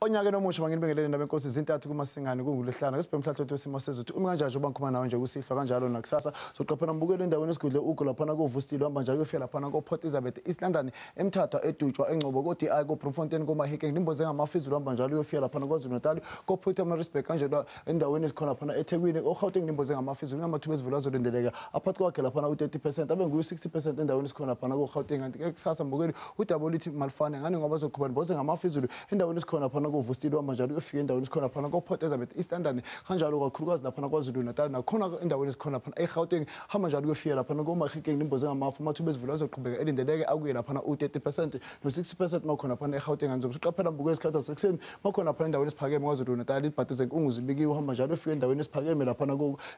Onyakeni omusha manginibingelele nabenkosi zintathu kumasingane kungulesihlanu ke sibhemhlahlo wesimo sezulu uma kanjalo njengoba ngikhuluma nawe nje kusihlwa kanjalo nakusasa soqaphela mbukelo endaweni esigudle ugu laphana koVustile hamba njalo kuyofika laphana ko-Port Elizabeth, East London, eMthatha, eDutshwa, eNgcobo, ko-DI, ko-Bloemfontein, koMahikeng limboze ngamafizulu hamba njalo uyofika laphana KwaZulu Natal, ko-Pietermaritzburg kanjalo endaweni ezikhona laphana eThekwini, oGauteng limboze ngamafizulu kunamathuba ezivula azolindeleka aphathi kwakhe laphana u-30% abe nguye u-60% endaweni esikhona laphana ko-Gauteng. Kanti ke kusasa mbukeli udaba oluthi malifane ngani ngoba zoqhuba limboze ngamafizulu endaweni esikhona laphana koVustile hamba njalo uyofika endaweni esikhona laphana ko-Port Elizabeth, East London kanjalo kakhulukazi laphana KwaZulu Natal nakhona endaweni esikhona laphana eGauteng hamba njalo uyofika laphana koMahikeng limboze ngamafu amathuba ezivula azoqhubeka elindeleke akuye laphana u-30% no-60% makhona laphana eGauteng. Kanti uqaphela mbukeli isikhathi sasekuseni makhona laphana endaweni esiphakeme KwaZulu Natal ibhadi zenkungu zibikiwe hamba njalo uyofika endaweni esiphakeme laphana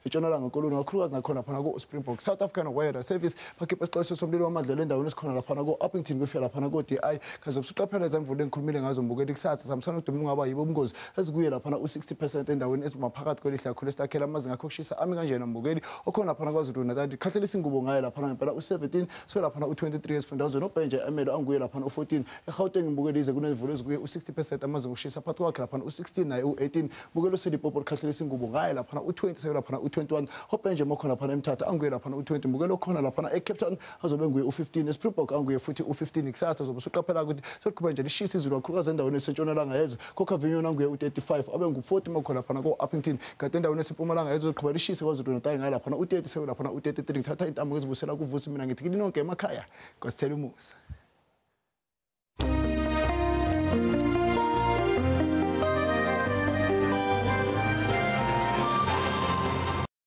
entshonalanga koloni kakhulukazi nakhona laphana ko-Springbok. South African Weather Service bakhipha isixwayiso somlilo wamadlelo endaweni esikhona laphana ko-Upington kuyofika laphana ko-DI. Kanti usuqaphela izemvula engikhulumile ngazo mbukeli kusasa sihambisana noduma ungaba yibo ubungozi ezikuye laphana u-60% endaweni ezimaphakathi kwelihle kakhulu esitakhela amazinga akho okushisa ami kanjena mbukeli okhona laphana KwaZulu Natal khahlela isingubo ngaye laphana ngempela u-17 so laphana u-23 esifundazweni obhenje emelo anguye laphana u-14 eGauteng mbukeli ize kunemvula ezikuye u-60% amazinga okushisa phakathi kwakhe laphana u-16 naye u-18 mbukeli oseLimpopo likhahlela isingubo ngaye laphana u-20 seyo laphana u-21 obhenje mokhona laphana eMthatha anguye laphana u-20 mbukeli okhona laphana eCape Town azobe nguye u-15 eSpringbok anguye futhi u-15 kusasa zobe usuqaphela ukuthi soqhubeka nje lishisa izulu kakhulukazi endaweni esentshonalanga yezwe koCavinon anguye u-35 abe ngu-40 mokhona laphana ko-Upington. Kanti endaweni esempumalanga yezwe zoqhubeka lishise KwaZulu Natal ngaye laphana u-30 seyo laphana u-33. Ngithatha intambo ngizibusela kuVusi mina ngithi kini nonke emakhaya kwasithela umusa.